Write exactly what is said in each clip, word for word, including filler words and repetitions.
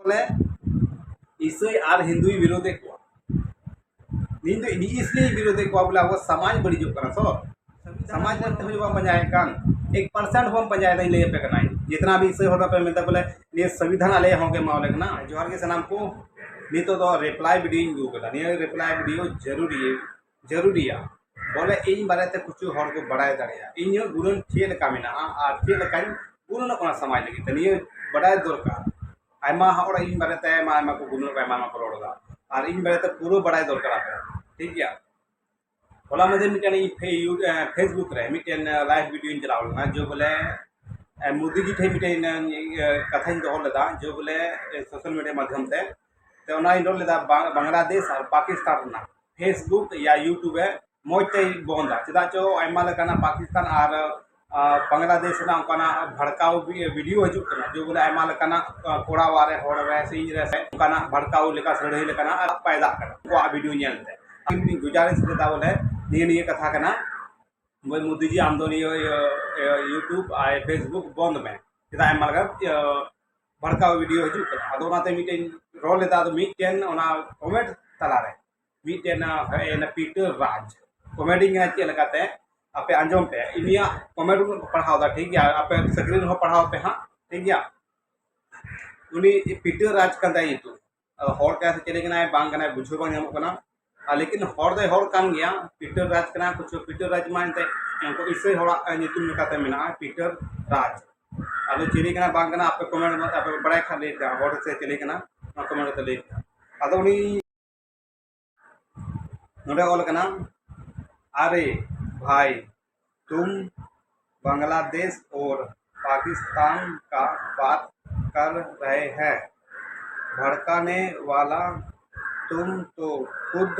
ᱵᱚᱞᱮ ᱤᱥᱟᱹᱭ ᱟᱨ ᱦᱤᱱᱫᱩᱭ ᱵᱤᱨᱳᱫᱮᱫ ᱠᱚᱣᱟ᱾ ᱤᱧ ᱫᱚ ᱤᱥᱞᱤᱭᱮ ᱵᱤᱨᱳᱫᱮᱫ ᱠᱚᱣᱟ ᱵᱚᱞᱮ ᱟᱵᱚ ᱥᱚᱢᱟᱡᱽ ᱵᱟᱹᱲᱤᱡᱚᱜ ᱠᱟᱱᱟ᱾ ᱥᱚ ᱥᱚᱢᱟᱡᱽ ᱢᱚᱫᱽᱫᱷᱮ ᱦᱚᱸ ᱵᱟᱢ ᱯᱟᱸᱡᱟᱭᱮᱫ ᱠᱟᱱ, ᱮᱠ ᱯᱟᱨᱥᱮᱱᱴ ᱦᱚᱸ ᱵᱟᱢ ᱯᱟᱸᱡᱟᱭᱮᱫᱟ᱾ ᱤᱧ ᱞᱟᱹᱭ ᱟᱯᱮ ᱠᱟᱱᱟ, ᱡᱤᱛᱱᱟ ᱵᱤ ᱤᱥᱟᱹᱭ ᱦᱚᱲ ᱯᱮ ᱢᱮᱛᱟ ᱵᱚᱞᱮ ᱱᱤᱭᱟᱹ ᱥᱚᱝᱵᱤᱫᱷᱟᱱ ᱟᱞᱮ ᱦᱚᱸ ᱜᱮ ᱮᱢᱟᱣᱟᱞᱮ ᱠᱟᱱᱟ᱾ ᱡᱚᱦᱟᱨ ᱜᱮ ᱥᱟᱱᱟᱢ ᱠᱚ᱾ ᱱᱤᱛᱚᱜ ᱫᱚ ᱨᱤᱯᱞᱟᱭ ᱵᱷᱤᱰᱤᱭᱳᱧ ᱟᱹᱜᱩ ᱠᱟᱫᱟ᱾ ᱱᱤᱭᱟᱹ ᱨᱤᱯᱞᱟᱭ ᱵᱷᱤᱰᱤᱭᱳ ᱡᱟᱹᱨᱩᱨᱤ ᱡᱟᱹᱨᱩᱨᱤᱭᱟ᱾ ᱵᱚᱞᱮ ᱤᱧ ᱵᱟᱨᱮᱛᱮ ᱠᱤᱪᱷᱩ ᱦᱚᱲ ᱠᱚ ᱵᱟᱲᱟᱭ ᱫᱟᱲᱮᱭᱟᱜᱼᱟ, ᱤᱧᱟᱹᱜ ᱜᱩᱱᱟᱹᱱ ᱪᱮᱫ ᱞᱮᱠᱟ ᱢᱮᱱᱟᱜᱼᱟ ᱟᱨ ᱪᱮᱫ ᱞᱮᱠᱟᱧ ᱜᱩᱱᱟᱹᱱᱚᱜ ᱠᱟᱱᱟ ᱥᱚᱢᱟᱡᱽ ᱞᱟᱹᱜᱤᱫ ᱛᱮ, ᱱᱤᱭᱟᱹ ᱵᱟᱰᱟᱭ ᱫᱚᱨᱠᱟᱨ᱾ ᱟᱭᱢᱟ ᱦᱚᱲ ᱤᱧ ᱵᱟᱨᱮᱛᱮ ᱟᱭᱢᱟ ᱟᱭᱢᱟ ᱠᱚ ᱜᱩᱱᱟᱹᱱ, ᱟᱭᱢᱟ ᱟᱭᱢᱟ ᱠᱚ ᱨᱚᱲ ᱮᱫᱟ, ᱟᱨ ᱤᱧ ᱵᱟᱨᱮᱛᱮ ᱯᱩᱨᱟᱹ ᱵᱟᱲᱟᱭ ᱫᱚᱨᱠᱟᱨ ᱟᱯᱮ, ᱴᱷᱤᱠ ᱜᱮᱭᱟ? ᱦᱚᱞᱟ ᱢᱟᱫᱷᱮᱨ ᱢᱤᱫᱴᱮᱱ ᱤᱧ ᱯᱷᱮ-, ᱤᱭᱩ-, ᱮ, ᱯᱷᱮᱥᱵᱩᱠ ᱨᱮ ᱢᱤᱫᱴᱮᱱ, ᱮ, ᱞᱟᱭᱤᱵᱷ ᱵᱷᱤᱰᱤᱭᱳᱧ ᱪᱟᱞᱟᱣ ᱞᱮᱱᱟ, ᱡᱮ ᱵᱚᱞᱮ, ᱮ, ᱢᱳᱫᱤ ᱡᱤ ᱴᱷᱮᱱ ᱢᱤᱫᱴᱮᱱ, ᱮ, ᱠᱟᱛᱷᱟᱧ ᱫᱚᱦᱚ ᱞᱮᱫᱟ, ᱡᱮ ᱵᱚᱞᱮ, ᱮ, ᱥᱳᱥᱟᱞ ᱢᱤᱰᱤᱭᱟ ᱢᱟᱫᱽᱫᱷᱚᱢ ᱛᱮ᱾ ᱛᱮ ᱚᱱᱟᱧ ᱨᱚᱲ ᱞᱮᱫᱟ ᱵᱟᱝ-, ᱵᱟᱝᱞᱟᱫᱮᱥ ᱟᱨ ᱯᱟᱠᱤᱥᱛᱟᱱ ᱨᱮᱱᱟᱜ ᱯᱷᱮᱥᱵᱩᱠ ᱭᱟ ᱭᱩᱴᱩᱵᱽ ᱮ ᱢᱚᱡᱽ ᱛᱮᱭ ᱵᱚᱱᱫᱟ᱾ ᱪᱮᱫᱟᱜ ᱪᱚ ᱟᱭᱢᱟ ᱞᱮᱠᱟᱱᱟᱜ ᱯᱟᱠᱤᱥᱛᱟᱱ ᱟᱨ, ᱟ, ᱵᱟᱝᱞᱟᱫᱮᱥ ᱨᱮᱱᱟᱜ ᱚᱱᱠᱟᱱᱟᱜ ᱵᱷᱟᱲᱠᱟᱣ ᱵᱷᱤ-, ᱵᱷᱤᱰᱤᱭᱳ ᱦᱤᱡᱩᱜ ᱠᱟᱱᱟ, ᱡᱮ ᱵᱚᱞᱮ ᱟᱭᱢᱟ ᱞᱮᱠᱟᱱᱟᱜ, ᱟ, ᱠᱚᱲᱟ ᱚᱲᱟᱜ ᱨᱮ, ᱦᱚᱲ ᱨᱮ ᱥᱮ ᱤᱧ ᱨᱮ ᱥᱮ ᱚᱱᱠᱟᱱᱟᱜ ᱵᱷᱟᱲᱠᱟᱣ ᱞᱮᱠᱟ ᱥᱟᱹᱲᱦᱟᱹᱭ ᱞᱮᱠᱟᱱᱟᱜ ᱟᱨ ᱯᱟᱭᱫᱟᱜ ᱠᱟᱱᱟ ᱩᱱᱠᱩᱣᱟᱜ ᱵᱷᱤᱰᱤᱭᱳ ᱧᱮᱞ ᱛᱮ᱾ ᱤᱧ ᱜᱩᱡᱟᱨᱤᱥ ᱞᱮᱫᱟ ᱵᱚᱞᱮ ᱱᱤᱭᱟᱹ, ᱱᱤᱭᱟᱹ ᱠᱟᱛᱷᱟ ᱠᱟᱱᱟ, ᱵᱷᱟᱹᱭ ᱢᱳᱫᱤ ᱡᱤ, ᱟᱢ ᱫᱚ ᱱᱤᱭᱟᱹ, ᱤᱭᱟᱹ, ᱤᱭᱟᱹ, ᱭᱩᱴᱩᱵᱽ ᱟᱨ ᱯᱷᱮᱥᱵᱩᱠ ᱵᱚᱱᱫ ᱢᱮ, ᱪᱮᱫᱟᱜ ᱟᱭᱢᱟ ᱞᱮᱠᱟ, ᱤᱭᱟᱹ, ᱵᱷᱟᱲᱠᱟᱣ ᱵᱷᱤᱰᱤᱭᱳ ᱦᱤᱡᱩᱜ ᱠᱟᱱᱟ᱾ ᱟᱫᱚ ᱚᱱᱟᱛᱮ ᱢᱤᱫᱴᱮᱱ ᱨᱚᱲ ᱞᱮᱫᱟ, ᱟᱫᱚ ᱢᱤᱫᱴᱮᱱ ᱚᱱᱟ ᱠᱚᱢᱮᱱᱴ ᱛᱟᱞᱟᱨᱮ ᱢᱤᱫᱴᱮᱱ, ᱟ, ᱦᱮᱡ ᱮᱱᱟ ᱯᱤᱴᱟᱨ ᱨᱟᱡᱽ, ᱠᱚᱢᱮᱰᱤ ᱠᱟᱱᱟ ᱪᱮᱫ ᱞᱮᱠᱟᱛᱮ, ᱟᱯᱮ ᱟᱸᱡᱚᱢ ᱯᱮ, ᱩᱱᱤᱭᱟᱜ ᱠᱚᱢᱮᱱᱴ ᱯᱟᱲᱦᱟᱣ ᱫᱟ, ᱴᱷᱤᱠ ᱜᱮᱭᱟ? ᱟᱯᱮ ᱥᱟᱹᱠᱨᱤ ᱨᱮᱦᱚᱸ ᱯᱟᱲᱦᱟᱣ ᱯᱮ ᱦᱟᱸᱜ, ᱴᱷᱤᱠ ᱜᱮᱭᱟ? ᱩᱱᱤ ᱯᱤᱴᱟᱨ ᱨᱟᱡᱽ ᱠᱟᱱ ᱛᱟᱭᱟ ᱧᱩᱛᱩᱢ᱾ ᱟᱫᱚ ᱦᱚᱲ ᱠᱟᱱᱟᱭ ᱥᱮ ᱪᱤᱞᱤ ᱠᱟᱱᱟᱭ ᱵᱟᱝ ᱠᱟᱱᱟᱭ ᱵᱩᱡᱷᱟᱹᱣ ᱵᱟᱝ ᱧᱟᱢᱚᱜ ᱠᱟᱱᱟ᱾ ᱟᱨ ᱞᱮᱠᱤᱱ ᱦᱚᱲ ᱫᱚᱭ ᱦᱚᱲ ᱠᱟᱱ ᱜᱮᱭᱟ, ᱯᱤᱴᱟᱨ ᱨᱟᱡᱽ ᱠᱟᱱᱟ᱾ ᱠᱩᱪᱷᱩ ᱯᱤᱴᱟᱨ ᱨᱟᱡᱽ ᱢᱟ ᱮᱱᱛᱮ ᱩᱱᱠᱩ ᱤᱥᱟᱹᱭ ᱦᱚᱲᱟᱜ ᱧᱩᱛᱩᱢ ᱞᱮᱠᱟᱛᱮ ᱢᱮᱱᱟᱜᱼᱟ, ᱯᱤᱴᱟᱨ ᱨᱟᱡᱽ᱾ ᱟᱫᱚ ᱪᱤᱞᱤ ᱠᱟᱱᱟ ᱵᱟᱝ ᱠᱟᱱᱟ, ᱟᱯᱮ ᱠᱚᱢᱮᱱᱴ ᱢᱮ, ᱟᱯᱮ ᱯᱮ ᱵᱟᱲᱟᱭ ᱠᱷᱟᱱ ᱞᱟᱹᱭ ᱯᱮ, ᱦᱚᱲ ᱥᱮ ᱪᱤᱞᱤ ᱠᱟᱱᱟ, ᱚᱱᱟ ᱠᱚᱢᱮᱱᱴ ᱠᱟᱛᱮ ᱞᱟᱹᱭ ᱯᱮ᱾ ᱟᱫᱚ ᱩᱱᱤ ᱱᱚᱰᱮ ᱚᱞ ᱠᱟᱱᱟ, ᱟᱨᱮ ᱵᱷᱟᱭ, तुम बांग्लादेश और पाकिस्तान का बात कर रहे हैं। भड़काने वाला तुम तो खुद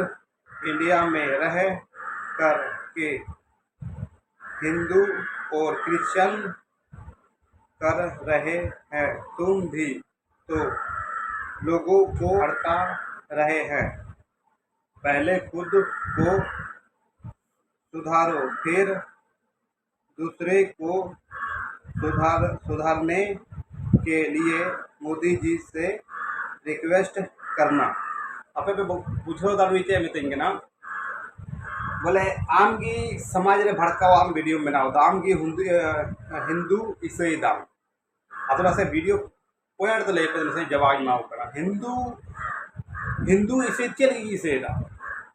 इंडिया में रह कर के हिंदू और क्रिश्चियन कर रहे हैं। तुम भी तो लोगों को भड़का रहे हैं। पहले खुद को सुधारो, फिर दूसरे को सुधार, सुधारने के लिए मोदी जी से ᱨᱤᱠᱩᱭᱮᱥᱴ ᱠᱟᱨᱱᱟ᱾ ᱟᱯᱮ ᱯᱮ ᱵᱩ- ᱵᱩᱡᱷᱟᱹᱣ ᱫᱟᱲᱮᱭᱟᱜ ᱪᱮᱫ ᱢᱤᱛᱟᱹᱧ ᱠᱟᱱᱟ? ᱵᱚᱞᱮ, ᱟᱢ ᱜᱮ ᱥᱚᱢᱟᱡᱽ ᱨᱮ ᱵᱷᱟᱲᱠᱟᱣᱟᱜ ᱟᱢ ᱵᱷᱤᱰᱤᱭᱳᱢ ᱵᱮᱱᱟᱣ ᱮᱫᱟ, ᱟᱢ ᱜᱮ ᱦᱤᱱᱫᱩ, ᱦᱤᱱᱫᱩ ᱤᱥᱟᱹᱭ ᱫᱟᱢ᱾ ᱟᱫᱚ ᱱᱟᱥᱮ ᱵᱷᱤᱰᱤᱭᱳ ᱯᱚᱭᱮᱱᱴ ᱫᱚ ᱞᱟᱹᱭ ᱯᱮ, ᱱᱟᱥᱮ ᱡᱟᱵᱟᱵ ᱤᱧ ᱮᱢᱟ ᱠᱚ ᱠᱟᱱᱟ᱾ ᱦᱤᱱᱫᱩ, ᱦᱤᱱᱫᱩ ᱤᱥᱟᱹᱭ ᱪᱮᱫ ᱞᱟᱹᱜᱤᱫ ᱤᱥᱟᱹᱭ ᱫᱟ?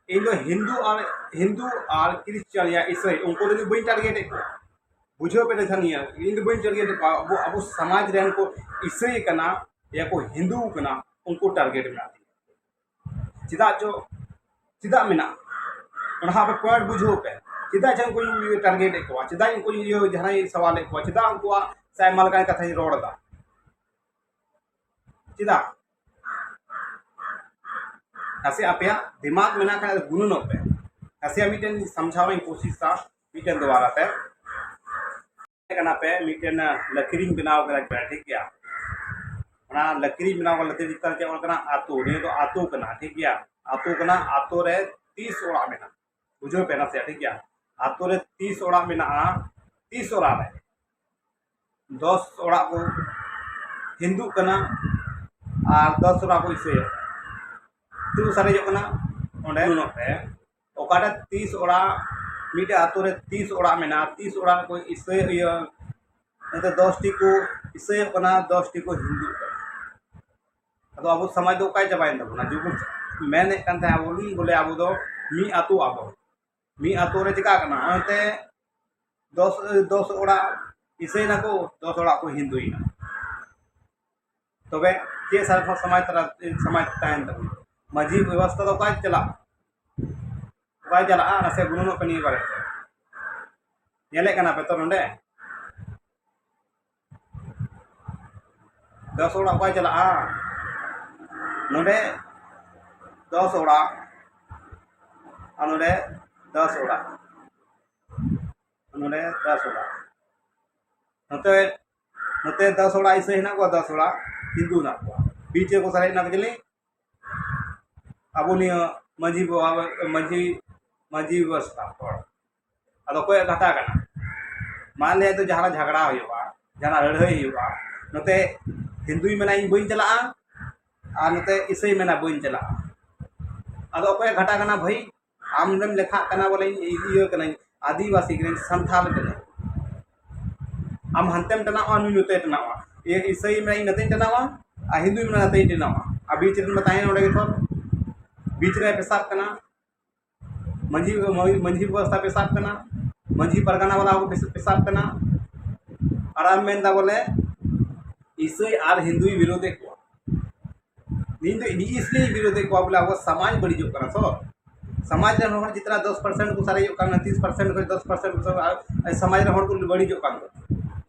ᱤᱧ ᱫᱚ ᱦᱤᱱᱫᱩ ᱟᱨ, ᱦᱤᱱᱫᱩ ᱟᱨ ᱠᱨᱤᱥᱪᱟᱱ ᱭᱟ ᱤᱥᱟᱹᱭ, ᱩᱱᱠᱩ ᱫᱚ ᱵᱟᱹᱧ ᱴᱟᱨᱜᱮᱴ ᱮᱫ ᱠᱚᱣᱟ᱾ ᱵᱩᱡᱷᱟᱹᱣ ᱯᱮ ᱱᱟᱥᱮ ᱱᱤᱭᱟᱹ, ᱤᱧ ᱫᱚ ᱵᱟᱹᱧ ᱴᱟᱨᱜᱮᱴ ᱮᱫ ᱠᱚᱣᱟ᱾ ᱟᱵᱚ, ᱟᱵᱚ ᱥᱚᱢᱟᱡᱽ ᱨᱮᱱ ᱠᱚ ᱤᱥᱟᱹᱭ ᱠᱟᱱᱟ, ᱭᱟ ᱠᱚ ᱦᱤᱱᱫᱩ ᱠᱟᱱᱟ, ᱩᱱᱠᱩ ᱴᱟᱨᱜᱮᱴ ᱢᱮᱱᱟᱜ ᱛᱤᱧᱟ᱾ ᱪᱮᱫᱟᱜ ᱪᱚ, ᱪᱮᱫᱟᱜ ᱢᱮᱱᱟᱜᱼᱟ? ᱚᱱᱟ ᱦᱚᱸ ᱟᱯᱮ ᱯᱚᱭᱮᱱᱴ ᱵᱩᱡᱷᱟᱹᱣ ᱯᱮ᱾ ᱪᱮᱫᱟᱜ ᱪᱚ ᱩᱱᱠᱩᱧ ᱴᱟᱨᱜᱮᱴ ᱮᱫ ᱠᱚᱣᱟ? ᱪᱮᱫᱟᱜ ᱩᱱᱠᱩᱧ ᱤᱭᱟᱹ ᱡᱟᱦᱟᱸᱭ ᱥᱟᱣᱟᱞ ᱮᱫ ᱠᱚᱣᱟ? ᱪᱮᱫᱟᱜ ᱩᱱᱠᱩᱣᱟᱜ ᱥᱮ ᱟᱭᱢᱟ ᱞᱮᱠᱟᱱ ᱠᱟᱛᱷᱟᱧ ᱨᱚᱲ ᱮᱫᱟ? ᱪᱮᱫᱟᱜ? ᱱᱟᱥᱮ ᱟᱯᱮᱭᱟᱜ ᱫᱤᱢᱟᱜᱽ ᱢᱮᱱᱟᱜ ᱠᱷᱟᱱ ᱜᱩᱱᱟᱹᱱᱚᱜ ᱯᱮ᱾ ᱱᱟᱥᱮᱭᱟᱜ ᱢᱤᱫᱴᱮᱱ ᱥᱟᱢᱡᱷᱟᱣ ᱨᱮᱧ ᱠᱳᱥᱤᱥᱟ, ᱢᱤᱫᱴᱮᱱ ᱫᱚᱵᱟᱨᱟ ᱛᱮ᱾ ᱠᱟᱱᱟ ᱯᱮ, ᱢᱤᱫᱴᱮᱱ ᱞᱟᱹᱠᱤᱨᱤᱧ ᱵᱮᱱᱟᱣ ᱠᱮᱫᱟ, ᱴᱷᱤᱠ ᱜᱮᱭᱟ? ᱚᱱᱟ ᱞᱟᱹᱠᱤᱨᱤᱧ ᱵᱮᱱᱟᱣ ᱠᱟᱫᱟ, ᱞᱟᱹᱠᱤᱨᱤᱧ ᱪᱮᱛᱟᱱ ᱨᱮ ᱪᱮᱫ ᱚᱞ ᱠᱟᱱᱟ? ᱟᱛᱳ᱾ ᱱᱤᱭᱟᱹ ᱫᱚ ᱟᱛᱳ ᱠᱟᱱᱟ, ᱴᱷᱤᱠ ᱜᱮᱭᱟ? ᱟᱛᱳ ᱠᱟᱱᱟ, ᱟᱛᱳ ᱨᱮ ᱛᱤᱥ ᱚᱲᱟᱜ ᱢᱮᱱᱟᱜᱼᱟ? ᱵᱩᱡᱷᱟᱹᱣ ᱯᱮ ᱱᱟᱥᱮᱭᱟᱜ, ᱴᱷᱤᱠ ᱜᱮᱭᱟ? ᱟᱛᱳ ᱨᱮ ᱛᱤᱥ ᱚᱲᱟᱜ ᱢᱮᱱᱟᱜᱼᱟ? ᱛᱤᱥ ᱚᱲᱟᱜ ᱨᱮ ᱫᱚᱥ ᱚᱲᱟᱜ ᱠᱚ ᱦᱤᱱᱫᱩᱜ ᱠᱟᱱᱟ ᱟᱨ ᱫᱚᱥ ᱚᱲᱟᱜ ᱠᱚ ᱤᱥᱟᱹᱭᱚᱜ ᱠᱟᱱᱟ᱾ ᱛᱤᱱᱟᱹᱜ ᱥᱟᱨᱮᱡᱚᱜ ᱠᱟᱱᱟ? ᱚᱸᱰᱮ ᱧᱮᱞᱚᱜ ᱯᱮ, ᱚᱠᱟᱴᱟᱜ ᱛᱤᱥ ᱚᱲᱟᱜ, ᱢᱤᱫᱴᱮᱡ ᱟᱛᱳ ᱨᱮ ᱛᱤᱥ ᱚᱲᱟᱜ ᱢᱮᱱᱟᱜᱼᱟ, ᱛᱤᱥ ᱚᱲᱟᱜ ᱠᱚ ᱤᱥᱟᱹᱭ, ᱤᱭᱟᱹ, ᱱᱚᱛᱮ ᱫᱚᱥ ᱴᱤ ᱠᱚ ᱤᱥᱟᱹᱭᱚᱜ ᱠᱟᱱᱟ, ᱫᱚᱥ ᱴᱤ ᱠᱚ ᱦᱤᱱᱫᱩᱜ ᱠᱟᱱᱟ᱾ ᱟᱫᱚ ᱟᱵᱚ ᱥᱚᱢᱟᱡᱽ ᱫᱚ ᱚᱠᱟᱭ ᱪᱟᱵᱟᱭᱮᱱ ᱛᱟᱵᱚᱱᱟ? ᱡᱩᱜᱩ ᱢᱮᱱᱮᱫ ᱠᱟᱱ ᱛᱟᱦᱮᱸ ᱟᱵᱚ ᱵᱚᱞᱮ ᱟᱵᱚ ᱫᱚ ᱢᱤᱫ ᱟᱛᱳ, ᱟᱵᱚ ᱢᱤᱫ ᱟᱛᱳ ᱨᱮ ᱪᱤᱠᱟᱜ ᱠᱟᱱᱟ? ᱚᱱᱛᱮ ᱫᱚᱥ, ᱫᱚᱥ ᱚᱲᱟᱜ ᱤᱥᱟᱹᱭ ᱱᱟᱠᱚ, ᱫᱚᱥ ᱚᱲᱟᱜ ᱠᱚ ᱦᱤᱱᱫᱩᱭᱮᱱᱟ᱾ ᱛᱚᱵᱮ ᱪᱮᱫ ᱥᱟᱨ-, ᱥᱚᱢᱟᱡᱽ ᱛᱟᱞᱟ, ᱥᱚᱢᱟᱡᱽ ᱛᱟᱦᱮᱱ ᱛᱟᱵᱚᱱᱟ? ᱢᱟᱹᱡᱷᱤ ᱵᱮᱵᱚᱥᱛᱷᱟ ᱫᱚ ᱚᱠᱟᱭ ᱪᱟᱞᱟᱜᱼᱟ? ᱚᱠᱟᱭ ᱪᱟᱞᱟᱜᱼᱟ? ᱱᱟᱥᱮ ᱜᱩᱱᱟᱹᱱᱚᱜ ᱯᱮ ᱱᱤᱭᱟᱹ ᱵᱟᱨᱮ ᱛᱮ᱾ ᱧᱮᱞᱮᱫ ᱠᱟᱱᱟ ᱯᱮ ᱛᱚ ᱱᱚᱰᱮ? ᱫᱚᱥ ᱚᱲᱟᱜ ᱚᱠᱟᱭ ᱪᱟᱞᱟᱜᱼᱟ? ᱱᱚᱰᱮ ᱫᱚᱥ ᱚᱲᱟᱜ, ᱟᱨ ᱱᱚᱰᱮ ᱫᱚᱥ ᱚᱲᱟᱜ, ᱱᱚᱰᱮ ᱫᱚᱥ ᱚᱲᱟᱜ᱾ ᱱᱚᱛᱮ, ᱱᱚᱛᱮ ᱫᱚᱥ ᱚᱲᱟᱜ ᱤᱥᱟᱹᱭ ᱦᱮᱱᱟᱜ ᱠᱚᱣᱟ, ᱫᱚᱥ ᱚᱲᱟᱜ ᱦᱤᱱᱫᱩ ᱦᱮᱱᱟᱜ ᱠᱚᱣᱟ᱾ ᱵᱤᱪ ᱨᱮᱠᱚ ᱥᱟᱨᱮᱡ ᱮᱱᱟ ᱠᱚ ᱪᱤᱞᱤ? ᱟᱵᱚ ᱱᱤᱭᱟᱹ ᱢᱟᱹᱡᱷᱤ ᱵᱟᱵᱟ, ᱢᱟᱹᱡᱷᱤ, ᱢᱟᱹᱡᱷᱤ ᱵᱮᱵᱚᱥᱛᱷᱟ ᱦᱚᱲ᱾ ᱟᱫᱚ ᱚᱠᱚᱭᱟᱜ ᱠᱟᱛᱷᱟ ᱠᱟᱱᱟ? ᱢᱟᱱ ᱞᱤᱭᱟ ᱛᱚ ᱡᱟᱦᱟᱸ ᱡᱷᱟᱜᱽᱲᱟ ᱦᱩᱭᱩᱜᱼᱟ, ᱡᱟᱦᱟᱸ ᱞᱟᱹᱲᱦᱟᱹᱭ ᱦᱩᱭᱩᱜᱼᱟ, ᱱᱚᱛᱮ ᱦᱤᱱᱫᱩᱭ ᱢᱮᱱᱟ ᱤᱧ ᱵᱟᱹᱧ ᱪᱟᱞᱟᱜᱼᱟ, ᱟᱨ ᱱᱚᱛᱮ ᱤᱥᱟᱹᱭ ᱢᱮᱱᱟ ᱵᱟᱹᱧ ᱪᱟᱞᱟᱜᱼᱟ᱾ ᱟᱫᱚ ᱚᱠᱚᱭ ᱜᱷᱟᱴᱟ ᱠᱟᱱᱟ ᱵᱷᱟᱹᱭ? ᱟᱢ ᱨᱮᱢ ᱞᱮᱠᱷᱟᱜ ᱠᱟᱱᱟ ᱵᱚᱞᱮ ᱤᱧ ᱤᱭᱟᱹ ᱠᱟᱹᱱᱟᱹᱧ, ᱟᱹᱫᱤᱵᱟᱹᱥᱤ ᱠᱟᱹᱱᱟᱹᱧ, ᱥᱟᱱᱛᱟᱞ ᱠᱟᱹᱱᱟᱹᱧ᱾ ᱟᱢ ᱦᱟᱱᱛᱮᱢ ᱴᱟᱱᱟᱣᱟ, ᱱᱩᱭ ᱱᱚᱛᱮᱭ ᱴᱟᱱᱟᱣᱟ᱾ ᱤᱭᱟᱹ ᱤᱥᱟᱹᱭ ᱢᱮᱱᱟ ᱤᱧ ᱱᱚᱛᱮᱧ ᱴᱟᱱᱟᱣᱟ, ᱟᱨ ᱦᱤᱱᱫᱩᱭ ᱢᱮᱱᱟ ᱱᱚᱛᱮᱧ ᱴᱟᱱᱟᱣᱟ᱾ ᱟᱨ ᱵᱤᱪ ᱨᱮᱱ ᱢᱟ ᱛᱟᱦᱮᱸᱭᱮᱱ ᱚᱸᱰᱮ ᱜᱮ ᱛᱷᱚᱨ᱾ ᱵᱤᱪ ᱨᱮ ᱯᱮᱥᱟᱵ ᱠᱟᱱᱟ, ᱢᱟᱹᱡᱷᱤ, ᱢᱟᱹᱡᱷᱤ ᱵᱮᱵᱚᱥᱛᱷᱟ ᱯᱮᱥᱟᱵ ᱠᱟᱱᱟ, ᱢᱟᱹᱡᱷᱤ ᱯᱟᱨᱜᱟᱱᱟ ᱵᱟᱞᱟ ᱦᱚᱸᱠᱚ ᱯᱮᱥ-, ᱯᱮᱥᱟᱵ ᱠᱟᱱᱟ᱾ ᱟᱨ ᱟᱢ ᱢᱮᱱᱫᱟ ᱵᱚᱞᱮ ᱤᱥᱟᱹᱭ ᱟᱨ ᱦᱤᱱᱫᱩᱭ ᱵᱤᱨᱳᱫᱮᱫ ᱠᱚᱣᱟ᱾ ᱤᱧ ᱫᱚ ᱤᱧ ᱤᱥᱞᱤᱭᱮ ᱵᱤᱨᱳᱫᱮᱫ ᱠᱚᱣᱟ ᱵᱚᱞᱮ ᱟᱵᱚ ᱥᱚᱢᱟᱡᱽ ᱵᱟᱹᱲᱤᱡᱚᱜ ᱠᱟᱱᱟ ᱛᱚ᱾ ᱥᱚᱢᱟᱡᱽ ᱨᱮᱱ ᱦᱚᱲ ᱡᱤᱛᱱᱟ ᱫᱚᱥ ᱯᱟᱨᱥᱮᱱᱴ ᱠᱚ ᱥᱟᱨᱮᱡᱚᱜ ᱠᱟᱱᱟ, ᱛᱤᱥ ᱯᱟᱨᱥᱮᱱᱴ ᱠᱷᱚᱱ ᱫᱚᱥ ᱯᱟᱨᱥᱮᱱᱴ ᱠᱚ ᱥᱟᱨᱮᱡᱚᱜ ᱠᱟᱱᱟ, ᱥᱚᱢᱟᱡᱽ ᱨᱮᱱ ᱦᱚᱲ ᱠᱚ ᱵᱟᱹᱲᱤᱡᱚᱜ ᱠᱟᱱ ᱫᱚ᱾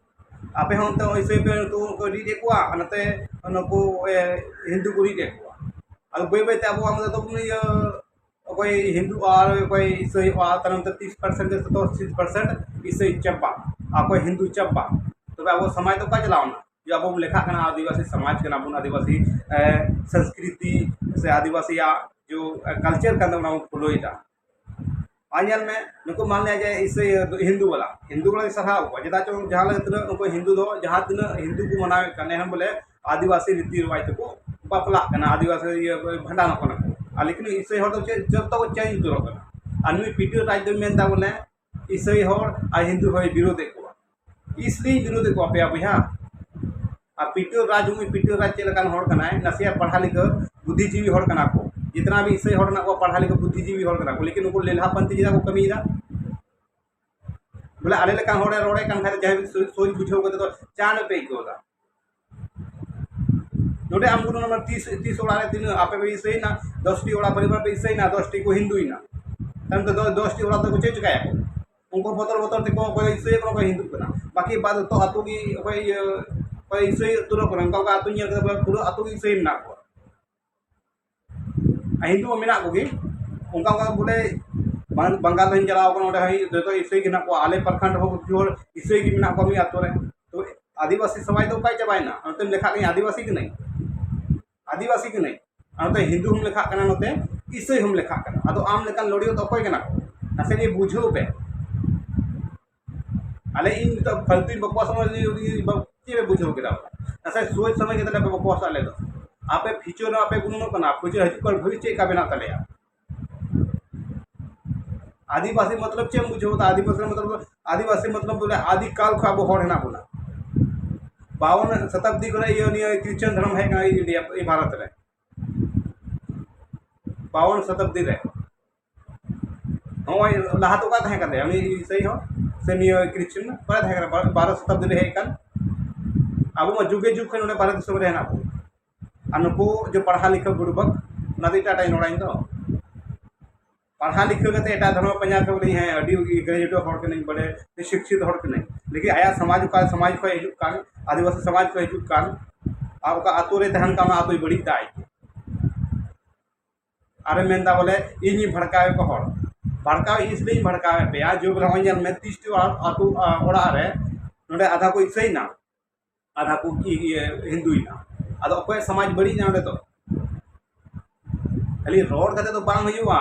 ᱟᱯᱮ ᱦᱚᱸ ᱚᱱᱛᱮ ᱤᱥᱟᱹᱭ ᱯᱮ ᱱᱩᱠᱩ ᱠᱚ ᱨᱤᱫ ᱮᱫ ᱠᱚᱣᱟ, ᱟᱨ ᱱᱚᱛᱮ ᱱᱩᱠᱩ, ᱮ, ᱦᱤᱱᱫᱩ ᱠᱚ ᱨᱤᱫ ᱮᱫ ᱠᱚᱣᱟ᱾ ᱟᱫᱚ ᱵᱟᱹᱭ ᱵᱟᱹᱭ ᱛᱮ ᱟᱵᱚ ᱟᱢ ᱫᱚ ᱤᱭᱟᱹ ᱚᱠᱚᱭ ᱦᱤᱱᱫᱩ ᱟᱨ ᱚᱠᱚᱭ ᱤᱥᱟᱹᱭᱚᱜᱼᱟ, ᱛᱟᱭᱱᱚᱢ ᱛᱮ ᱛᱤᱥ ᱯᱟᱨᱥᱮᱱᱴ ᱥᱮ ᱛᱤᱥ ᱯᱟᱨᱥᱮᱱᱴ ᱤᱥᱟᱹᱭ ᱪᱟᱵᱟ, ᱚᱠᱚᱭ ᱦᱤᱱᱫᱩ ᱪᱟᱵᱟ᱾ ᱛᱚᱵᱮ ᱟᱵᱚ ᱥᱚᱢᱟᱡᱽ ᱫᱚ ᱚᱠᱟ ᱪᱟᱞᱟᱣᱱᱟ? ᱡᱮ ᱟᱵᱚ ᱵᱚᱱ ᱞᱮᱠᱷᱟᱜ ᱠᱟᱱᱟ ᱟᱹᱫᱤᱵᱟᱹᱥᱤ ᱥᱚᱢᱟᱡᱽ ᱠᱟᱱᱟ ᱵᱚᱱ, ᱟᱹᱫᱤᱵᱟᱹᱥᱤ, ᱮ, ᱥᱚᱝᱥᱠᱨᱤᱛᱤ ᱥᱮ ᱟᱹᱫᱤᱵᱟᱹᱥᱤᱭᱟᱜ ᱡᱮ, ᱮ, ᱠᱟᱞᱪᱟᱨ ᱠᱟᱱ ᱛᱟᱵᱚᱱᱟ, ᱵᱚᱱ ᱯᱷᱚᱞᱳᱭᱮᱫᱟ᱾ ᱟᱨ ᱧᱮᱞ ᱢᱮ, ᱱᱩᱠᱩ ᱢᱟᱱ ᱞᱤᱭᱟ ᱡᱮ ᱤᱥᱟᱹᱭ ᱦᱤᱱᱫᱩ ᱵᱟᱞᱟ, ᱦᱤᱱᱫᱩ ᱵᱟᱞᱟ ᱜᱮ ᱥᱟᱨᱦᱟᱣ ᱠᱚᱣᱟ, ᱪᱮᱫᱟᱜ ᱪᱚᱝ ᱡᱟᱦᱟᱸ ᱞᱮᱠᱟ ᱛᱤᱱᱟᱹᱜ ᱩᱱᱠᱩ ᱦᱤᱱᱫᱩ ᱫᱚ ᱡᱟᱦᱟᱸ ᱛᱤᱱᱟᱹᱜ ᱦᱤᱱᱫᱩ ᱠᱚ ᱢᱟᱱᱟᱣᱮᱫ ᱠᱟᱱ, ᱮᱱᱦᱚᱸ ᱵᱚᱞᱮ ᱟᱹᱫᱤᱵᱟᱹᱥᱤ ᱨᱤᱛᱤ ᱨᱮᱣᱟᱡᱽ ᱛᱮᱠᱚ ᱵᱟᱯᱞᱟᱜ ᱠᱟᱱᱟ, ᱟᱹᱫᱤᱵᱟᱹᱥᱤ ᱤᱭᱟᱹ ᱵᱷᱟᱸᱰᱟᱱᱚᱜ ᱠᱟᱱᱟ ᱠᱚ᱾ ᱟᱨ ᱞᱮᱠᱤᱱ ᱤᱥᱟᱹᱭ ᱦᱚᱲ ᱫᱚ ᱪᱮᱫ ᱡᱚᱛᱚ ᱠᱚ ᱪᱮᱧᱡᱽ ᱩᱛᱟᱹᱨᱚᱜ ᱠᱟᱱᱟ᱾ ᱟᱨ ᱱᱩᱭ ᱯᱤᱴᱟᱹ ᱨᱟᱡᱽ ᱫᱚᱭ ᱢᱮᱱᱫᱟ ᱵᱚᱞᱮ ᱤᱥᱟᱹᱭ ᱦᱚᱲ ᱟᱨ ᱦᱤᱱᱫᱩ ᱦᱚᱲ ᱵᱤᱨᱳᱫᱮᱫ ᱠᱚᱣᱟ᱾ ᱤᱥᱞᱤᱭ ᱵᱤᱨᱳᱫᱮᱫ ᱠᱚᱣᱟ ᱯᱮᱭᱟ ᱵᱚᱭᱦᱟ᱾ ᱟᱨ ᱯᱤᱴᱟᱹ ᱨᱟᱡᱽ, ᱩᱱᱤ ᱯᱤᱴᱟᱹ ᱨᱟᱡᱽ ᱪᱮᱫ ᱞᱮᱠᱟᱱ ᱦᱚᱲ ᱠᱟᱱᱟᱭ? ᱱᱟᱥᱮᱭᱟᱜ ᱯᱟᱲᱦᱟ ᱞᱤᱠᱷᱟᱹ ᱵᱩᱫᱽᱫᱷᱤᱡᱤᱵᱤ ᱦᱚᱲ ᱠᱟᱱᱟ ᱠᱚ, ᱡᱤᱛᱱᱟ ᱵᱤ ᱤᱥᱟᱹᱭ ᱦᱚᱲ ᱢᱮᱱᱟᱜ ᱠᱚᱣᱟ ᱯᱟᱲᱦᱟ ᱞᱤᱠᱷᱟᱹ ᱵᱩᱫᱽᱫᱷᱤᱡᱤᱵᱤ ᱦᱚᱲ ᱠᱟᱱᱟ ᱠᱚ, ᱞᱮᱠᱤᱱ ᱩᱱᱠᱩ ᱞᱮᱞᱦᱟ ᱯᱟᱱᱛᱤ ᱪᱮᱫᱟᱜ ᱠᱚ ᱠᱟᱹᱢᱤᱭᱮᱫᱟ? ᱵᱚᱞᱮ ᱟᱞᱮ ᱞᱮᱠᱟᱱ ᱦᱚᱲᱮ ᱨᱚᱲᱮᱫ ᱠᱟᱱ ᱠᱷᱟᱱ ᱡᱟᱦᱟᱸᱭ ᱥᱳᱡᱽ ᱵᱩᱡᱷᱟᱹᱣ ᱠᱟᱛᱮ ᱫᱚ ᱪᱟᱬ ᱯᱮ ᱟᱹᱭᱠᱟᱹᱣ ᱮᱫᱟ᱾ ᱱᱚᱰᱮ ᱟᱢ ᱠᱳᱱᱳ ᱱᱚᱢᱵᱚᱨ ᱛᱤᱥ, ᱛᱤᱥ ᱚᱲᱟᱜ ᱨᱮ ᱛᱤᱱᱟᱹᱜ ᱟᱯᱮ ᱯᱮ ᱤᱥᱟᱹᱭᱮᱱᱟ, ᱫᱚᱥᱴᱤ ᱚᱲᱟᱜ ᱯᱚᱨᱤᱵᱟᱨ ᱯᱮ ᱤᱥᱟᱹᱭᱮᱱᱟ, ᱫᱚᱥᱴᱤ ᱠᱚ ᱦᱤᱱᱫᱩᱭᱮᱱᱟ, ᱛᱟᱭᱚᱢ ᱛᱮᱫᱚ ᱫᱚᱥᱴᱤ ᱚᱲᱟᱜ ᱫᱚᱠᱚ ᱪᱮᱫ ᱪᱤᱠᱟᱹᱭᱟᱠᱚ? ᱩᱱᱠᱩ ᱵᱚᱛᱚᱨ ᱵᱚᱛᱚᱨ ᱛᱮᱠᱚ ᱚᱠᱚᱭ ᱤᱥᱟᱹᱭ ᱠᱟᱱᱟ, ᱚᱠᱚᱭ ᱦᱤᱱᱫᱩᱜ ᱠᱟᱱᱟ, ᱵᱟᱹᱠᱤ ᱵᱟᱫ ᱡᱚᱛᱚ ᱟᱹᱛᱩ ᱜᱮ ᱚᱠᱚᱭ ᱤᱭᱟᱹ, ᱚᱠᱚᱭ ᱤᱥᱟᱹᱭ ᱩᱛᱟᱹᱨᱚᱜ ᱠᱟᱱᱟ, ᱚᱱᱠᱟ ᱚᱱᱠᱟ ᱟᱹᱛᱩ ᱧᱮᱞ ᱠᱟᱛᱮ ᱯᱩᱨᱟᱹ ᱟᱹᱛᱩ ᱜᱮ ᱤᱥᱟᱹᱭ ᱢᱮᱱᱟᱜ ᱠᱚᱣᱟ᱾ ᱟᱨ ᱦᱤᱱᱫᱩ ᱢᱟ ᱢᱮᱱᱟᱜ ᱠᱚᱜᱮ, ᱚᱱᱠᱟ ᱚᱱᱠᱟ ᱵᱚᱞᱮ ᱵᱟᱝ-, ᱵᱟᱝᱜᱟᱞ ᱨᱮᱧ ᱪᱟᱞᱟᱣ ᱠᱟᱱᱟ, ᱚᱸᱰᱮ ᱦᱚᱸ ᱡᱚᱛᱚ ᱤᱥᱟᱹᱭ ᱜᱮ ᱦᱮᱱᱟᱜ ᱠᱚᱣᱟ᱾ ᱟᱞᱮ ᱯᱨᱚᱠᱷᱚᱸᱰ ᱦᱚᱸ ᱠᱤᱪᱷᱩ ᱦᱚᱲ ᱤᱥᱟᱹᱭ ᱜᱮ ᱢᱮᱱᱟᱜ ᱠᱚᱣᱟ ᱢᱤᱫ ᱟᱹᱛᱩ ᱨᱮ᱾ ᱛᱚ ᱟᱹᱫᱤᱵᱟᱹᱥᱤ ᱥᱚᱢᱟᱡᱽ ᱫᱚ ᱚᱠᱟᱭ ᱪᱟᱵᱟᱭᱮᱱᱟ? ᱱᱚᱛᱮᱢ ᱞᱮᱠᱷᱟᱜ ᱠᱟᱱᱟ ᱟᱹᱫᱤᱵᱟᱹᱥᱤ ᱠᱟᱹᱱᱟᱹᱧ, ᱟᱹᱫᱤᱵᱟᱹᱥᱤ ᱠᱟᱹᱱᱟᱹᱧ, ᱟᱨ ᱱᱚᱛᱮ ᱦᱤᱱᱫᱩ ᱦᱚᱸᱢ ᱞᱮᱠᱷᱟᱜ ᱠᱟᱱᱟ, ᱱᱚᱛᱮ ᱤᱥᱟᱹᱭ ᱦᱚᱸᱢ ᱞᱮᱠᱷᱟᱜ ᱠᱟᱱᱟ᱾ ᱟᱫᱚ ᱟᱢ ᱞᱮᱠᱟᱱ ᱞᱟᱹᱣᱲᱤᱭᱟᱹ ᱫᱚ ᱚᱠᱚᱭ ᱠᱟᱱᱟ ᱠᱚ? ᱱᱟᱥᱮ ᱱᱤᱭᱟᱹ ᱵᱩᱡᱷᱟᱹᱣ ᱯᱮ᱾ ᱟᱞᱮ ᱤᱧ ᱱᱤᱛᱚᱜ ᱯᱷᱟᱞᱛᱩᱧ ᱵᱚᱠᱚᱥ ᱚᱱᱟ ᱡᱩᱫᱤ, ᱡᱩᱫᱤ ᱵᱟ-, ᱪᱮᱫ ᱯᱮ ᱵᱩᱡᱷᱟᱹᱣ ᱠᱮᱫᱟ? ᱱᱟᱥᱮ ᱥᱳᱪ ᱥᱚᱢᱚᱭ ᱠᱟᱛᱮ ᱞᱮ ᱵᱚᱠᱚᱥ ᱟᱞᱮ ᱫᱚ᱾ ᱟᱯᱮ ᱯᱷᱤᱭᱩᱪᱟᱨ ᱨᱮ ᱟᱯᱮ ᱜᱩᱱᱟᱹᱱᱚᱜ ᱠᱟᱱᱟ, ᱯᱷᱤᱭᱩᱪᱟᱨ ᱦᱤᱡᱩᱜ ᱠᱟᱱ ᱵᱷᱟᱹᱵᱤ ᱪᱮᱫ ᱞᱮᱠᱟ ᱵᱮᱱᱟᱜ ᱛᱟᱞᱮᱭᱟ? ᱟᱹᱫᱤᱵᱟᱹᱥᱤ ᱢᱚᱛᱞᱚᱵ ᱪᱮᱫ ᱮᱢ ᱵᱩᱡᱷᱟᱹᱣ ᱫᱟ? ᱟᱹᱫᱤᱵᱟᱹᱥᱤ ᱢᱚᱛᱞᱚᱵ, ᱟᱹᱫᱤᱵᱟᱹᱥᱤ ᱢᱚᱛᱞᱚᱵ ᱵᱚᱞᱮ ᱟᱹᱫᱤ ᱠᱟᱞ ᱠᱷᱚᱱ ᱟᱵᱚ ᱦᱚᱲ ᱦᱮᱱᱟᱜ ᱵᱚᱱᱟ᱾ ᱵᱟᱣᱚᱱ ᱥᱚᱛᱟᱵᱫᱤ ᱠᱷᱚᱱ ᱤᱭᱟᱹ ᱱᱤᱭᱟᱹ ᱠᱨᱤᱥᱪᱟᱱ ᱫᱷᱚᱨᱚᱢ ᱦᱮᱡ ᱠᱟᱱᱟ ᱤᱱᱰᱤᱭᱟ, ᱵᱷᱟᱨᱚᱛ ᱨᱮ᱾ ᱵᱟᱣᱚᱱ ᱥᱚᱛᱟᱵᱫᱤ ᱨᱮ ᱱᱚᱜᱼᱚᱭ ᱞᱟᱦᱟ ᱫᱚ ᱚᱠᱟ ᱛᱟᱦᱮᱸ ᱠᱟᱱ ᱛᱟᱭᱟ ᱩᱱᱤ ᱤᱥᱟᱹᱭ ᱦᱚᱸ ᱥᱮ ᱱᱤᱭᱟᱹ ᱠᱨᱤᱥᱪᱟᱱ? ᱚᱠᱟ ᱛᱟᱦᱮᱸ ᱠᱟᱱᱟ? ᱵᱟᱨᱚ ᱥᱚᱛᱟᱵᱫᱤ ᱨᱮ ᱦᱮᱡ ᱠᱟᱱ᱾ ᱟᱵᱚ ᱢᱟ ᱡᱩᱜᱮ ᱡᱩᱜᱽ ᱠᱷᱚᱱ ᱱᱚᱰᱮ ᱵᱷᱟᱨᱚᱛ ᱫᱤᱥᱚᱢ ᱨᱮ ᱦᱮᱱᱟᱜ ᱵᱚᱱ᱾ ᱟᱨ ᱱᱩᱠᱩ ᱡᱮ ᱯᱟᱲᱦᱟᱣ ᱞᱤᱠᱷᱟᱹ ᱵᱩᱲᱵᱟᱠ, ᱚᱱᱟ ᱫᱚ ᱮᱴᱟᱜ ᱮᱴᱟᱜ ᱨᱚᱲᱟᱹᱧ ᱫᱚ᱾ ᱯᱟᱲᱦᱟᱣ ᱞᱤᱠᱷᱟᱹ ᱠᱟᱛᱮ ᱮᱴᱟᱜ ᱫᱷᱚᱨᱢᱚ ᱯᱟᱸᱡᱟ ᱠᱚ ᱵᱚᱞᱮ, ᱦᱮᱸ, ᱟᱹᱰᱤ ᱜᱨᱮᱡᱩᱭᱮᱴ ᱦᱚᱲ ᱠᱟᱹᱱᱟᱹᱧ, ᱵᱚᱞᱮ ᱥᱤᱠᱠᱷᱤᱛ ᱦᱚᱲ ᱠᱟᱹᱱᱟᱹᱧ, ᱞᱮᱠᱤᱱ ᱟᱭᱟᱜ ᱥᱚᱢᱟᱡᱽ, ᱚᱠᱟ ᱥᱚᱢᱟᱡᱽ ᱠᱷᱚᱱ ᱦᱤᱡᱩᱜ ᱠᱟᱱ, ᱟᱹᱫᱤᱵᱟᱹᱥᱤ ᱥᱚᱢᱟᱡᱽ ᱠᱷᱚᱱ ᱦᱤᱡᱩᱜ ᱠᱟᱱ, ᱟᱨ ᱚᱠᱟ ᱟᱛᱳ ᱨᱮ ᱛᱟᱦᱮᱱ ᱠᱟᱱ, ᱚᱱᱟ ᱟᱛᱳᱭ ᱵᱟᱹᱲᱤᱡ ᱫᱟᱭ᱾ ᱟᱨᱮ ᱢᱮᱱᱫᱟ ᱵᱚᱞᱮ, ᱤᱧᱤᱧ ᱵᱷᱟᱲᱠᱟᱣᱮᱫ ᱠᱚ ᱦᱚᱲ᱾ ᱵᱷᱟᱲᱠᱟᱣ ᱤᱧ ᱤᱥᱞᱤᱧ ᱵᱷᱟᱲᱠᱟᱣᱮᱫ ᱯᱮᱭᱟ, ᱡᱮ ᱵᱚᱞᱮ ᱱᱚᱜᱼᱚᱭ ᱧᱮᱞ ᱢᱮ, ᱛᱤᱥ ᱴᱤ ᱟᱹᱛᱩ, ᱟᱹᱛᱩ, ᱚᱲᱟᱜ ᱨᱮ ᱱᱚᱰᱮ ᱟᱫᱷᱟ ᱠᱚ ᱤᱥᱟᱹᱭᱱᱟ, ᱟᱫᱷᱟ ᱠᱚ ᱤᱭᱟᱹ ᱦᱤᱱᱫᱩᱭᱱᱟ᱾ ᱟᱫᱚ ᱚᱠᱚᱭᱟᱜ ᱥᱚᱢᱟᱡᱽ ᱵᱟᱹᱲᱤᱡ ᱮᱱᱟ ᱚᱸᱰᱮ ᱫᱚ? ᱠᱷᱟᱹᱞᱤ ᱨᱚᱲ ᱠᱟᱛᱮ ᱫᱚ ᱵᱟᱝ ᱦᱩᱭᱩᱜᱼᱟ,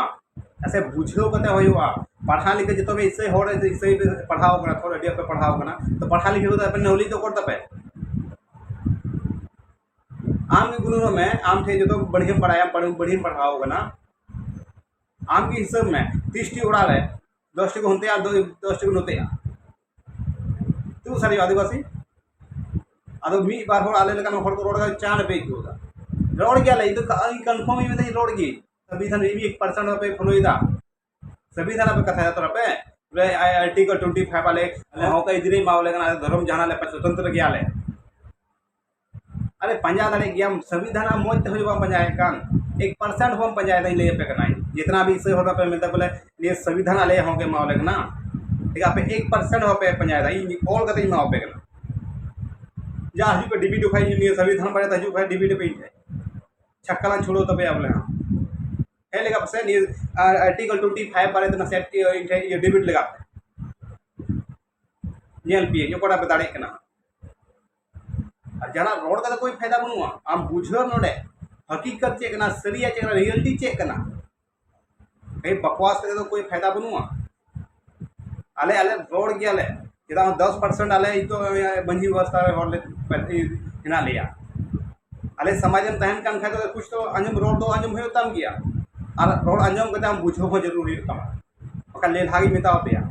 ᱥᱮ ᱵᱩᱡᱷᱟᱹᱣ ᱠᱟᱛᱮ ᱦᱩᱭᱩᱜᱼᱟ᱾ ᱯᱟᱲᱦᱟᱣ ᱞᱮᱠᱟ ᱡᱚᱛᱚ ᱜᱮ ᱤᱥᱟᱹᱭ ᱦᱚᱲ, ᱤᱥᱟᱹᱭ ᱯᱮ ᱯᱟᱲᱦᱟᱣ ᱠᱟᱱᱟ, ᱛᱷᱚᱲᱟ ᱟᱹᱰᱤ ᱟᱯᱮ ᱯᱟᱲᱦᱟᱣ ᱠᱟᱱᱟ, ᱛᱚ ᱯᱟᱲᱦᱟᱣ ᱞᱮᱠᱟ ᱫᱚ ᱟᱯᱮ knowledge ᱫᱚ ᱚᱠᱚᱨ ᱛᱟᱯᱮ? ᱟᱢ ᱜᱮ ᱜᱩᱱᱟᱹᱱᱚᱜ ᱢᱮ, ᱟᱢ ᱴᱷᱮᱱ ᱡᱚᱛᱚ ᱵᱟᱹᱲᱤᱡ ᱮᱢ ᱵᱟᱲᱟᱭᱟ, ᱵᱟᱹᱲᱤᱡ ᱮᱢ ᱯᱟᱲᱦᱟᱣ ᱠᱟᱱᱟ, ᱟᱢ ᱜᱮ ᱦᱤᱥᱟᱹᱵ ᱢᱮ, ᱛᱤᱨᱤᱥ ᱴᱤ ᱚᱲᱟᱜ ᱨᱮ ᱫᱚᱥ ᱴᱤ ᱠᱚ ᱦᱟᱱᱛᱮᱭᱟ, ᱫᱚ-, ᱫᱚᱥ ᱴᱤ ᱠᱚ ᱱᱚᱛᱮᱭᱟ᱾ ᱛᱤᱱᱟᱹᱜ ᱥᱟᱹᱨᱤ ᱟᱹᱫᱤᱵᱟᱹᱥᱤ? ᱟᱫᱚ ᱢᱤᱫ ᱵᱟᱨ ᱦᱚᱲ ᱟᱞᱮ ᱞᱮᱠᱟᱱ ᱦᱚᱲ ᱠᱚ ᱨᱚᱲ ᱠᱟᱛᱮ ᱪᱟᱬ ᱯᱮ ᱟᱹᱭᱠᱟᱹᱣ ᱫᱟ᱾ ᱨᱚᱲ ᱜᱮᱭᱟᱞᱮ, ᱤᱧ ᱫᱚ ᱠᱟ-, ᱤᱧ confirm ᱤᱧ ᱢᱮᱱᱫᱟ, ᱤᱧ ᱨᱚᱲ ᱜᱮ᱾ ᱥᱚᱝᱵᱤᱫᱷᱟᱱ ᱨᱮ ᱮᱠ percent ᱦᱚᱸ ᱯᱮ follow ᱮᱫᱟ᱾ ᱥᱚᱝᱵᱤᱫᱷᱟᱱ ᱨᱮᱱᱟᱜ ᱯᱮ ᱠᱟᱛᱷᱟᱭᱟ ᱛᱚ ᱟᱯᱮ? ᱵᱚᱞᱮ ᱟᱨᱴᱤᱠᱚᱞ ᱴᱩᱭᱮᱱᱴᱤ ᱯᱷᱟᱭᱤᱵᱷ ᱟᱞᱮ, ᱟᱞᱮ ᱦᱚᱸ ᱠᱚ ᱤᱫᱤ ᱨᱮ ᱮᱢᱟᱣ ᱞᱮ ᱠᱟᱱᱟ, ᱟᱞᱮ ᱫᱷᱚᱨᱚᱢ ᱡᱟᱦᱟᱱᱟᱜ ᱞᱮ ᱥᱚᱛᱚᱱᱛᱨᱚ ᱜᱮᱭᱟᱞᱮ᱾ ᱟᱨᱮ ᱯᱟᱸᱡᱟ ᱫᱟᱲᱮᱭᱟᱜ ᱜᱮᱭᱟᱢ, ᱥᱚᱝᱵᱤᱫᱷᱟᱱ ᱟᱢ ᱢᱚᱡᱽ ᱛᱮ ᱦᱚᱸ ᱵᱟᱢ ᱯᱟᱸᱡᱟᱭᱮᱫ ᱠᱟᱱ, ᱮᱠ percent ᱦᱚᱸ ᱵᱟᱢ ᱯᱟᱸᱡᱟᱭᱮᱫᱟ, ᱤᱧ ᱞᱟᱹᱭ ᱟᱯᱮ ᱠᱟᱱᱟᱧ᱾ ᱡᱤᱛᱱᱟ ᱵᱷᱤ ᱤᱥᱟᱹᱭ ᱦᱚᱲ ᱟᱯᱮ ᱢᱮᱛᱟ ᱵᱚᱞᱮ ᱱᱤᱭᱟᱹ ᱥᱚᱝᱵᱤᱫᱷᱟᱱ ᱟᱞᱮ ᱦᱚᱸ ᱠᱚ ᱮᱢᱟᱣ ᱞᱮ ᱠᱟᱱᱟ, ᱴᱷᱤᱠ ᱟᱯᱮ ᱮᱠ percent ᱦᱚᱸ ᱵᱟᱯᱮ ᱯᱟᱸᱡᱟᱭᱮᱫᱟ, ᱤᱧ ᱚᱞ ᱠᱟᱛᱮ ᱤᱧ ᱮᱢᱟᱣ ᱯᱮ ᱠᱟᱱᱟ᱾ ᱡᱟ ᱦᱤᱡᱩᱜ ᱯᱮ ᱰᱤᱵᱤ ᱴᱩ ᱠᱷᱟᱡ, ᱱᱤᱭᱟᱹ ᱥᱚᱝᱵᱤᱫᱷᱟᱱ ᱵᱟᱨᱮ ᱛᱮ ᱦᱤᱡᱩᱜ ᱠᱷᱟᱡ ᱰᱤᱵᱤ ᱴᱩ ᱯᱮ ᱤᱧ ᱴᱷᱮᱡ᱾ ᱪᱷᱟᱠᱠᱟ ᱞᱟᱝ ᱪᱷᱩᱲᱟᱹᱣ ᱛᱟᱯᱮᱭᱟ ᱵᱚᱞᱮ ᱦᱟᱸᱜ᱾ ᱦᱮᱡ ᱞᱮᱜᱟ ᱯᱮᱥᱮ ᱱᱤᱭᱟᱹ, ᱟᱨ ᱟᱨᱴᱤᱠᱚᱞ ᱴᱩᱭᱮᱱᱴᱤ ᱯᱷᱟᱭᱤᱵᱷ ᱵᱟᱨᱮ ᱛᱮ ᱱᱟᱥᱮ ᱤᱧ ᱴᱷᱮᱡ ᱤᱭᱟᱹ ᱰᱤᱵᱮᱴ ᱞᱮᱜᱟ ᱯᱮ᱾ ᱧᱮᱞ ᱯᱮᱭᱟᱹᱧ ᱚᱠᱟᱴᱟᱜ ᱯᱮ ᱫᱟᱲᱮᱭᱟᱜ ᱠᱟᱱᱟ᱾ ᱟᱨ ᱡᱟᱦᱟᱱᱟᱜ ᱨᱚᱲ ᱠᱟᱛᱮ ᱠᱳᱭ ᱯᱷᱟᱭᱫᱟ ᱵᱟᱹᱱᱩᱜᱼᱟ᱾ ᱟᱢ ᱵᱩᱡᱷᱟᱹᱣ ᱱᱚᱰᱮ ᱦᱟᱹᱠᱤᱠᱟᱛ ᱪᱮᱫ ᱠᱟᱱᱟ, ᱥᱟᱹᱨᱤᱭᱟᱜ ᱪᱮᱫ ᱠᱟᱱᱟ, ᱨᱤᱭᱮᱞᱤᱴᱤ ᱪᱮᱫ ᱠᱟᱱᱟ᱾ ᱠᱷᱟᱹᱞᱤ ᱵᱟᱠᱣᱟᱥ ᱠᱟᱛᱮ ᱫᱚ ᱠᱳᱭ ᱯᱷᱟᱭᱫᱟ ᱵᱟᱹᱱᱩᱜᱼᱟ᱾ ᱟᱞᱮ, ᱟᱞᱮ ᱨᱚᱲ ᱜᱮᱭᱟᱞᱮ, ᱪᱮᱫᱟᱜ ᱫᱚᱥ ᱯᱟᱨᱥᱮᱱᱴ ᱟᱞᱮ ᱱᱤᱛᱚᱜ ᱢᱟᱹᱡᱷᱤ ᱵᱮᱵᱚᱥᱛᱷᱟ ᱨᱮ ᱦᱚᱲ ᱞᱮ ᱦᱮᱱᱟᱜ ᱞᱮᱭᱟ᱾ ᱟᱞᱮ ᱥᱚᱢᱟᱡᱽ ᱨᱮᱢ ᱛᱟᱦᱮᱱ ᱠᱟᱱ ᱠᱷᱟᱡ ᱫᱚ ᱠᱩᱪ ᱛᱚ ᱟᱸᱡᱚᱢ, ᱨᱚᱲ ᱫᱚ ᱟᱸᱡᱚᱢ ᱦᱩᱭᱩᱜ ᱛᱟᱢ ᱜᱮᱭᱟ, ᱟᱨ ᱨᱚᱲ ᱟᱸᱡᱚᱢ ᱠᱟᱛᱮ ᱟᱢ ᱵᱩᱡᱷᱟᱹᱣ ᱦᱚᱸ ᱡᱟᱹᱨᱩᱲ ᱦᱩᱭᱩᱜ ᱛᱟᱢᱟ᱾ ᱵᱟᱠᱷᱟᱱ ᱞᱮᱞᱦᱟ ᱜᱤᱧ ᱢᱮᱛᱟᱣ ᱯᱮᱭᱟ᱾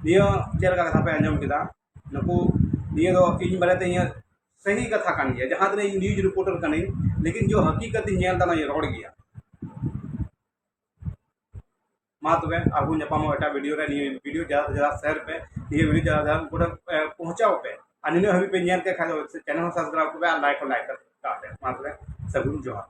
ᱱᱤᱭᱟᱹ ᱪᱮᱫ ᱞᱮᱠᱟ ᱠᱟᱛᱷᱟ ᱯᱮ ᱟᱸᱡᱚᱢ ᱠᱮᱫᱟ? ᱱᱩᱠᱩ, ᱱᱤᱭᱟᱹ ᱫᱚ ᱤᱧ ᱵᱟᱨᱮᱛᱮ ᱤᱧᱟᱹᱜ ᱥᱟᱹᱦᱤ ᱠᱟᱛᱷᱟ ᱠᱟᱱ ᱜᱮᱭᱟ, ᱡᱟᱦᱟᱸ ᱛᱤᱱᱟᱹᱜ ᱤᱧ news reporter ᱠᱟᱹᱱᱟᱹᱧ, ᱞᱮᱠᱤᱱ ᱡᱚ ᱦᱟᱹᱠᱤᱠᱟᱛ ᱤᱧ ᱧᱮᱞ ᱫᱟ, ᱚᱱᱟᱧ ᱨᱚᱲ ᱜᱮᱭᱟ᱾ ᱢᱟ ᱛᱚᱵᱮ ᱟᱨᱦᱚᱸ ᱧᱟᱯᱟᱢᱚᱜ ᱮᱴᱟᱜ video ᱨᱮ᱾ ᱱᱤᱭᱟᱹ video ᱡᱟᱫᱟ ᱡᱟᱫᱟ share ᱯᱮ, ᱱᱤᱭᱟᱹ video ᱡᱟᱫᱟ ᱡᱟᱫᱟ ᱩᱱᱠᱩ ᱴᱷᱮᱱ, ᱮ, ᱯᱚᱦᱪᱟᱣ ᱯᱮ᱾ ᱟᱨ ᱱᱤᱱᱟᱹᱜ ᱦᱟᱹᱵᱤᱡ ᱯᱮ ᱧᱮᱞ ᱠᱮᱫ ᱠᱷᱟᱡ ᱫᱚ channel ᱦᱚᱸ subscribe ᱠᱚ ᱯᱮ ᱟᱨ like ᱦᱚᱸ like ᱠᱟᱜ ᱯᱮ᱾ ᱢᱟ ᱛᱚᱵᱮ ᱥᱟᱹᱜᱩᱱ ᱡᱚᱦᱟᱨ᱾